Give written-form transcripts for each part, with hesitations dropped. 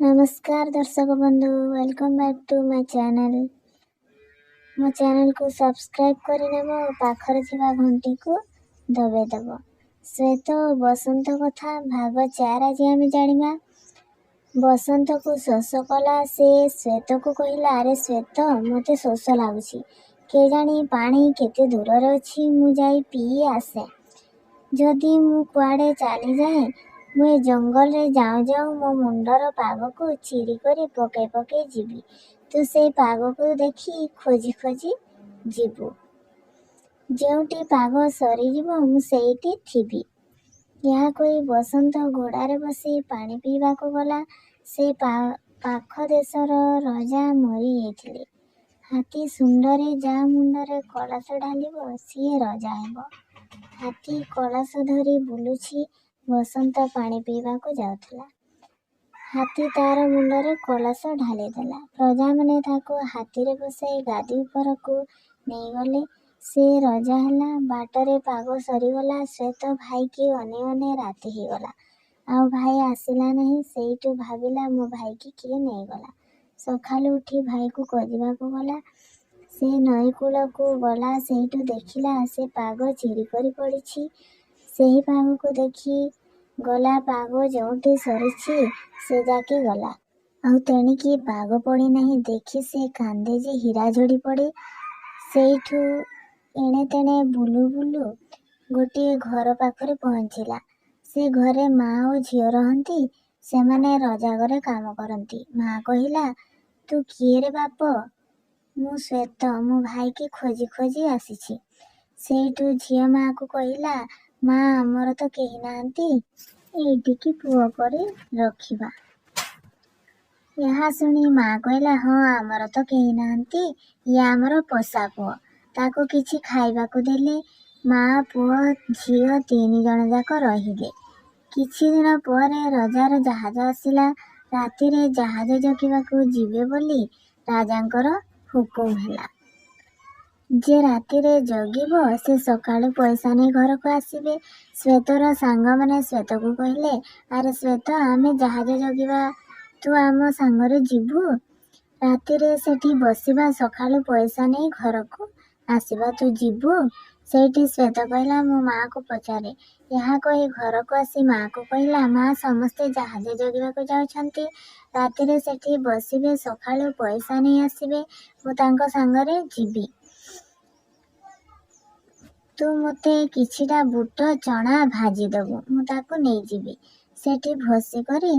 ନମସ୍କାର ଦର୍ଶକ ବନ୍ଧୁ, welcome back to my channel। ମୋ ଚ୍ୟାନେଲକୁ ସବସ୍କ୍ରାଇବ୍ କରିନେବ ଓ ପାଖରେ ଥିବା ଘଣ୍ଟିକୁ ଦବାଇ ଦେବ। ଶ୍ୱେତ ଓ ବସନ୍ତ କଥା ଭାଗ 4 ଆଜି ଆମେ ଜାଣିବା। ବସନ୍ତକୁ ଶୋଷ କଲା। ସେ ଶ୍ୱେତକୁ କହିଲା, "ଆରେ ଶ୍ୱେତ, ମୋତେ ଶୋଷ ଲାଗୁଛି। କେଜାଣି ପାଣି କେତେ ଦୂରରେ ଅଛି, ମୁଁ ଯାଇ ପିଇ ଆସେ। ଯଦି ମୁଁ କୁଆଡ଼େ ଚାଲିଯାଏ, ମୁଁ ଏ ଜଙ୍ଗଲରେ ଯାଉଁ ଯାଉଁ ମୋ ମୁଣ୍ଡର ପାଗକୁ ଚିରିକରି ପକାଇ ପକାଇ ଯିବି। ତୁ ସେଇ ପାଗକୁ ଦେଖି ଖୋଜି ଖୋଜି ଯିବୁ। ଯେଉଁଠି ପାଗ ସରିଯିବ, ମୁଁ ସେଇଠି ଥିବି।" ଏହା କହି ବସନ୍ତ ଘୋଡ଼ାରେ ବସି ପାଣି ପିଇବାକୁ ଗଲା। ସେ ପାଖ ଦେଶର ରଜା ମରିଯାଇଥିଲେ। ହାତୀ ଶୁଣ୍ଢରେ ଯାହା ମୁଣ୍ଡରେ କଳସ ଢାଳିବ, ସିଏ ରଜା ହେବ। ହାତୀ କଳସ ଧରି ବୁଲୁଛି। ବସନ୍ତ ପାଣି ପିଇବାକୁ ଯାଉଥିଲା। ହାତୀ ତାର ମୁଣ୍ଡରେ କଳସ ଢାଳିଦେଲା। ପ୍ରଜାମାନେ ତାକୁ ହାତୀରେ ବସାଇ ଗାଦି ଉପରକୁ ନେଇଗଲେ। ସେ ରଜା ହେଲା। ବାଟରେ ପାଗ ସରିଗଲା। ଶ୍ୱେତ ଭାଇକି ଅନେଇ ଅନେଇ ରାତି ହୋଇଗଲା, ଆଉ ଭାଇ ଆସିଲା ନାହିଁ। ସେଇଠୁ ଭାବିଲା, ମୋ ଭାଇକି କିଏ ନେଇଗଲା। ସକାଳୁ ଉଠି ଭାଇକୁ ଖୋଜିବାକୁ ଗଲା। ସେ ନଈକୂଳକୁ ଗଲା। ସେଇଠୁ ଦେଖିଲା, ସେ ପାଗ ଚିରିକରି ପଡ଼ିଛି। ସେହି ପାଗକୁ ଦେଖି ଗଲା। ପାଗ ଯେଉଁଠି ସରିଛି, ସେ ଯାକେ ଗଲା। ଆଉ ତେଣିକି ପାଗ ପଡ଼ିନାହିଁ। ଦେଖି ସେ କାନ୍ଦେ ଯେ ହୀରା ଝଡ଼ି ପଡ଼େ। ସେଇଠୁ ଏଣେ ତେଣେ ବୁଲୁ ବୁଲୁ ଗୋଟିଏ ଘର ପାଖରେ ପହଞ୍ଚିଲା। ସେ ଘରେ ମା ଓ ଝିଅ ରହନ୍ତି। ସେମାନେ ରଜାଘରେ କାମ କରନ୍ତି। ମା କହିଲା, "ତୁ କିଏରେ ବାପ?" "ମୁଁ ଶ୍ୱେତ, ମୋ ଭାଇକି ଖୋଜି ଖୋଜି ଆସିଛି।" ସେଇଠୁ ଝିଅ ମାଆକୁ କହିଲା, "ମା, ଆମର ତ କେହି ନାହାନ୍ତି। ଏଇଟିକି ପୁଅ କରି ରଖିବା।" ଏହା ଶୁଣି ମା କହିଲା, "ହଁ, ଆମର ତ କେହି ନାହାନ୍ତି। ଇଏ ଆମର ପୋଷା ପୁଅ।" ତାକୁ କିଛି ଖାଇବାକୁ ଦେଲେ। ମା, ପୁଅ, ଝିଅ ତିନି ଜଣ ଯାକ ରହିଲେ। କିଛି ଦିନ ପରେ ରଜାର ଜାହାଜ ଆସିଲା। ରାତିରେ ଜାହାଜ ଜଗିବାକୁ ଯିବେ ବୋଲି ରାଜାଙ୍କର ହୁକୁମ ହେଲା। ଯେ ରାତିରେ ଜଗିବ, ସେ ସକାଳୁ ପଇସା ନେଇ ଘରକୁ ଆସିବେ। ଶ୍ୱେତର ସାଙ୍ଗମାନେ ଶ୍ୱେତକୁ କହିଲେ, "ଆରେ ଶ୍ୱେତ, ଆମେ ଜାହାଜ ଜଗିବା, ତୁ ଆମ ସାଙ୍ଗରେ ଯିବୁ? ରାତିରେ ସେଠି ବସିବା, ସକାଳୁ ପଇସା ନେଇ ଘରକୁ ଆସିବା। ତୁ ଯିବୁ?" ସେଇଠି ଶ୍ୱେତ କହିଲା, "ମୁଁ ମାଆକୁ ପଚାରେ।" ଏହା କହି ଘରକୁ ଆସି ମାଆକୁ କହିଲା, "ମା, ସମସ୍ତେ ଜାହାଜ ଜଗିବାକୁ ଯାଉଛନ୍ତି। ରାତିରେ ସେଠି ବସିବେ, ସକାଳୁ ପଇସା ନେଇ ଆସିବେ। ମୁଁ ତାଙ୍କ ସାଙ୍ଗରେ ଯିବି। ତୁ ମୋତେ କିଛିଟା ବୁଟ ଚଣା ଭାଜିଦେବୁ, ମୁଁ ତାକୁ ନେଇଯିବି। ସେଠି ବସିକରି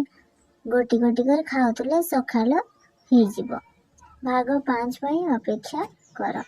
ଗୋଟି ଗୋଟି କରି ଖାଉଥିଲେ ସକାଳ ହେଇଯିବ।" ଭାଗ 5 ପାଇଁ ଅପେକ୍ଷା କର।